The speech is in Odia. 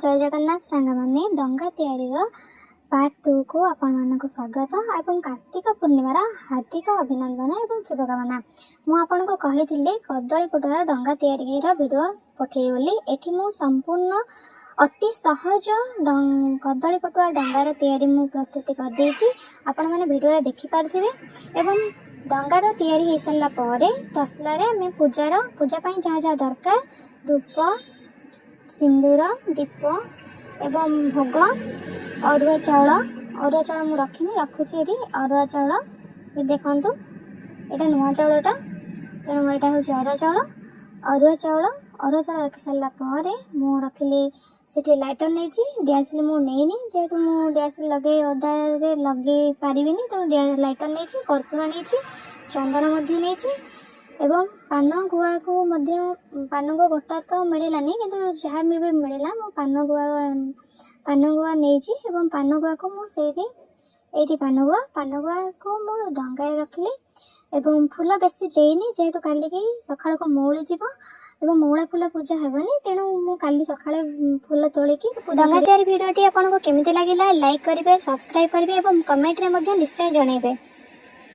ଜୟ ଜଗନ୍ନାଥ ସାଙ୍ଗମାନେ, ଡଙ୍ଗା ତିଆରିର ପାର୍ଟ 2କୁ ଆପଣମାନଙ୍କୁ ସ୍ୱାଗତ ଏବଂ କାର୍ତ୍ତିକ ପୂର୍ଣ୍ଣିମାର ହାର୍ଦ୍ଦିକ ଅଭିନନ୍ଦନ ଏବଂ ଶୁଭକାମନା। ମୁଁ ଆପଣଙ୍କୁ କହିଥିଲି କଦଳୀ ପଟୁଆର ଡଙ୍ଗା ତିଆରିର ଭିଡ଼ିଓ ପଠେଇବି ବୋଲି। ଏଠି ମୁଁ ସମ୍ପୂର୍ଣ୍ଣ ଅତି ସହଜ କଦଳୀ ପଟୁଆ ଡଙ୍ଗାର ତିଆରି ମୁଁ ପ୍ରସ୍ତୁତି କରିଦେଇଛି, ଆପଣମାନେ ଭିଡ଼ିଓରେ ଦେଖିପାରୁଥିବେ। ଏବଂ ଡଙ୍ଗାର ତିଆରି ହେଇସାରିଲା ପରେ ତସଲାରେ ଆମେ ପୂଜା ପାଇଁ ଯାହା ଯାହା ଦରକାର, ଧୂପ, ସିନ୍ଦୁର, ଦୀପ ଏବଂ ଭୋଗ, ଅରୁଆ ଚାଉଳ। ଅରୁଆ ଚାଉଳ ମୁଁ ରଖିନି, ରଖୁଛି ଏଠି ଅରୁଆ ଚାଉଳ। ଦେଖନ୍ତୁ, ଏଇଟା ନୂଆ ଚାଉଳଟା, ତେଣୁ ଏଇଟା ହେଉଛି ଅରୁଆ ଚାଉଳ। ଅରୁଆ ଚାଉଳ ରଖି ସାରିଲା ପରେ ମୁଁ ରଖିଲି ସେଠି ଲାଇଟର୍ ନେଇଛି। ଡିଆସିଲି ମୁଁ ନେଇନି, ଯେହେତୁ ମୁଁ ଡିଆସିଲି ଲଗେଇ ଓଦାରେ ଲଗେଇ ପାରିବିନି, ତେଣୁ ଲାଇଟର୍ ନେଇଛି, କର୍ପୂର ନେଇଛି, ଚନ୍ଦନ ମଧ୍ୟ ନେଇଛି ଏବଂ ପାନ ଗୁଆକୁ ମଧ୍ୟ। ପାନ ଗୁଆ ଗୋଟା ତ ମିଳିଲାନି, କିନ୍ତୁ ଯାହା ବି ମିଳିଲା ମୁଁ ପାନ ଗୁଆ ନେଇଛି। ଏବଂ ପାନ ଗୁଆକୁ ମୁଁ ସେଇଠି, ଏଇଠି ପାନ ଗୁଆକୁ ମୁଁ ଡଙ୍ଗାରେ ରଖିଲି ଏବଂ ଫୁଲ ବେଶୀ ଦେଇନି, ଯେହେତୁ କାଲିକି ସକାଳକୁ ମଉଳି ଯିବ ଏବଂ ମଉଳା ଫୁଲ ପୂଜା ହେବନି। ତେଣୁ ମୁଁ କାଲି ସକାଳେ ଫୁଲ ତୋଳିକି। ଡଙ୍ଗା ତିଆରି ଭିଡ଼ିଓଟି ଆପଣଙ୍କୁ କେମିତି ଲାଗିଲା, ଲାଇକ୍ କରିବେ, ସବସ୍କ୍ରାଇବ୍ କରିବେ ଏବଂ କମେଣ୍ଟରେ ମଧ୍ୟ ନିଶ୍ଚୟ ଜଣାଇବେ।